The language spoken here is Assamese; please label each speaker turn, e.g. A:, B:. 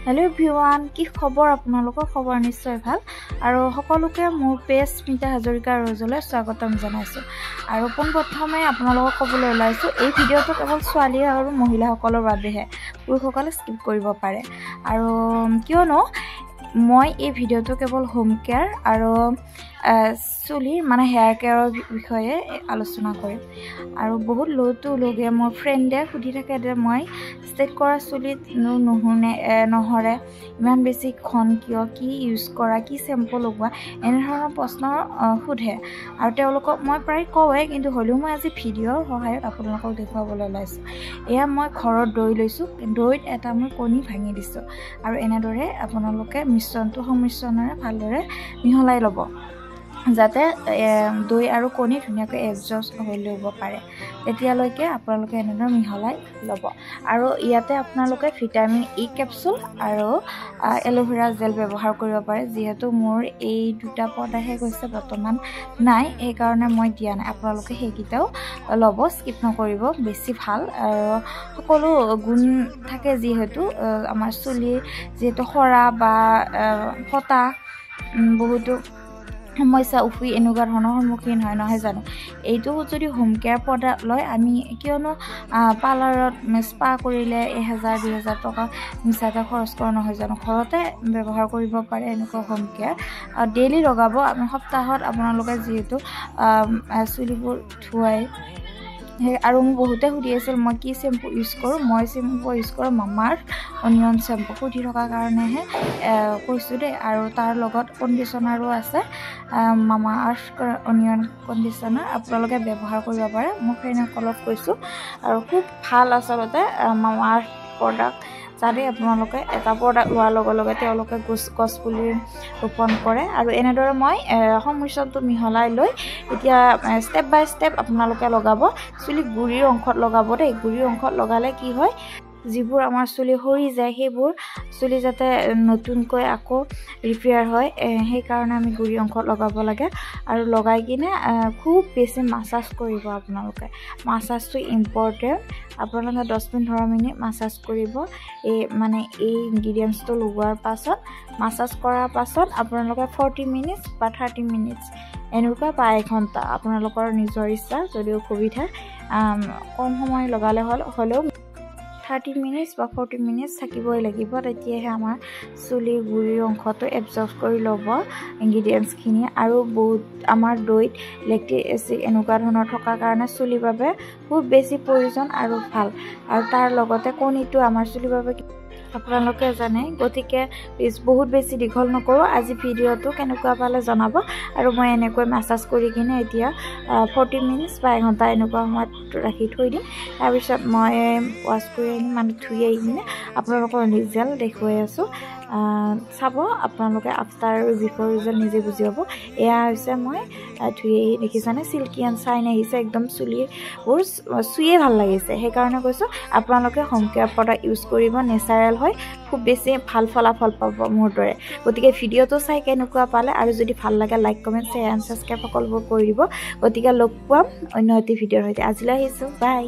A: হেল্ল' এভৰিৱান, কি খবৰ আপোনালোকৰ? খবৰ নিশ্চয় ভাল আৰু সকলোকে মোৰ পেজ স্মিতা হাজৰিকা ৰ'জলৈ স্বাগতম জনাইছোঁ। আৰু পোনপ্ৰথমে আপোনালোকক ক'বলৈ ওলাইছোঁ, এই ভিডিঅ'টো কেৱল ছোৱালী আৰু মহিলাসকলৰ বাবেহে, পুৰুষসকলে স্কিপ কৰিব পাৰে। আৰু কিয়নো মই এই ভিডিঅ'টো কেৱল হোম কেয়াৰ আৰু চুলিৰ মানে হেয়াৰ কেয়াৰৰ বিষয়ে আলোচনা কৰিম। আৰু বহুত বহুতো লোকে মোৰ ফ্ৰেণ্ডে সুধি থাকে যে মই ষ্ট্ৰেইট কৰা চুলিত নুশুনে নহৰে, ইমান বেছি ঘন কিয়, কি ইউজ কৰা, কি চেম্পু লগোৱা, এনেধৰণৰ প্ৰশ্ন সোধে। আৰু তেওঁলোকক মই প্ৰায় কওঁৱেই, কিন্তু হ'লেও মই আজি ভিডিঅ'ৰ সহায়ত আপোনালোকক দেখুৱাবলৈ ওলাইছোঁ। এয়া মই ঘৰত দৈ লৈছোঁ, দৈত এটা মই কণী ভাঙি দিছোঁ আৰু এনেদৰে আপোনালোকে মিশ্ৰণটো সংমিশ্ৰণেৰে ভালদৰে মিহলাই ল'ব, যাতে দৈ আৰু কণী ধুনীয়াকৈ এবজৰ্ব হৈ ল'ব পাৰে। তেতিয়ালৈকে আপোনালোকে এনেদৰে মিহলাই ল'ব। আৰু ইয়াতে আপোনালোকে ভিটামিন ই কেপচুল আৰু এল'ভেৰা জেল ব্যৱহাৰ কৰিব পাৰে। যিহেতু মোৰ এই দুটা প্ৰডাক্টহে গৈছে বৰ্তমান নাই, সেইকাৰণে মই দিয়া নাই। আপোনালোকে সেইকেইটাও ল'ব, স্কিপ নকৰিব, বেছি ভাল। আৰু সকলো গুণ থাকে, যিহেতু আমাৰ চুলি যিহেতু সৰা বা ফটা বহুতো সমস্যা, উফি এনেকুৱা ধৰণৰ সন্মুখীন হয়, নহয় জানো? এইটো যদি হোম কেয়াৰ প্ৰডাক্ট লয়, আমি কিয়নো পাৰ্লাৰত স্পা কৰিলে 1000 2000 টকা মিছাতে খৰচ কৰা, নহয় জানো? ঘৰতে ব্যৱহাৰ কৰিব পাৰে এনেকুৱা হোম কেয়াৰ। ডেইলি লগাব, আমি সপ্তাহত আপোনালোকে যিহেতু চুলিবোৰ ধুৱাই সেই। আৰু মোক বহুতে সুধি আছিল মই কি চেম্পু ইউজ কৰোঁ। মই চেম্পু ইউজ কৰোঁ মামাৰ অনিয়ন চেম্পু, সুধি থকাৰ কাৰণেহে কৈছোঁ দেই। আৰু তাৰ লগত কণ্ডিশ্যনাৰো আছে, মামা আৰ্থ অনিয়ন কণ্ডিশ্যনাৰ, আপোনালোকে ব্যৱহাৰ কৰিব পাৰে। মোৰ ফ্ৰেণ্ডসকলক কৈছোঁ আৰু খুব ভাল আচলতে মামা আৰ্থ প্ৰডাক্ট। জানেই আপোনালোকে, এটা প্ৰডাক্ট লোৱাৰ লগে লগে তেওঁলোকে গছ গছপুলি ৰোপণ কৰে। আৰু এনেদৰে মই সংমিশ্ৰণটো মিহলাই লৈ এতিয়া ষ্টেপ বাই ষ্টেপ আপোনালোকে লগাব। চুলি গুৰিৰ অংশত লগাব দেই। গুৰিৰ অংশত লগালে কি হয়, যিবোৰ আমাৰ চুলি সৰি যায় সেইবোৰ চুলি যাতে নতুনকৈ আকৌ ৰিপেয়াৰ হয়, সেইকাৰণে আমি গুৰি অংশত লগাব লাগে। আৰু লগাই কিনে খুব বেছি মাছাজ কৰিব আপোনালোকে। মাছাজটো ইম্পৰ্টেণ্ট। আপোনালোকে 10 15 মিনিট মাছাজ কৰিব। এই মানে এই ইনগ্ৰিডিয়েণ্টছটো লগোৱাৰ পাছত, মাছাজ কৰাৰ পাছত আপোনালোকে 40 মিনিটছ বা 30 মিনিটছ এনেকুৱা বা এঘণ্টা, আপোনালোকৰ নিজৰ ইচ্ছা, যদি অসুবিধা কম সময় লগালে হ'ল, হ'লেও 30 মিনিটছ বা 40 মিনিটছ থাকিবই লাগিব। তেতিয়াহে আমাৰ চুলিৰ গুৰিৰ অংশটো এবজৰ্ব কৰি ল'ব ইনগ্ৰিডিয়েণ্টছখিনি। আৰু বহুত আমাৰ দৈত লেক্টিক এচিড এনেকুৱা ধৰণৰ থকাৰ কাৰণে চুলিৰ বাবে খুব বেছি প্ৰয়োজন আৰু ভাল। আৰু তাৰ লগতে কণীটো আমাৰ চুলিৰ বাবে আপোনালোকে জানে। গতিকে বহুত বেছি দীঘল নকৰোঁ আজি ভিডিঅ'টো। কেনেকুৱা পালে জনাব। আৰু মই এনেকৈ মাছাজ কৰি কিনে এতিয়া 40 মিনিটছ বা এঘণ্টা এনেকুৱা সময়ত ৰাখি থৈ দিম। তাৰপিছত মই ৱাছ কৰি আহিম, মানে ধুই আহি কিনে আপোনালোকৰ ৰিজাল্ট দেখুৱাই আছোঁ। চাব আপোনালোকে, আফটাৰ আৰু বিফৰ ৰিজাল্ট নিজে বুজি পাব। এয়া হৈছে মই ধুই আহি, দেখিছানে চিল্কি এণ্ড চাইন আহিছে একদম, চুলিবোৰ চুয়ে ভাল লাগিছে। সেইকাৰণে কৈছোঁ আপোনালোকে হোম কেয়াৰ প্ৰডাক্ট ইউজ কৰিব, নেচাৰেল হয়, খুব বেছি ভাল ফলাফল পাব মোৰ দৰে। গতিকে ভিডিঅ'টো চাই কেনেকুৱা পালে আৰু যদি ভাল লাগে like, comment, share and subscribe সকলোবোৰ কৰি দিব। গতিকে লগ পাম অন্য এটি ভিডিঅ'ৰ সৈতে। আজিলৈ আহিছোঁ, বাই।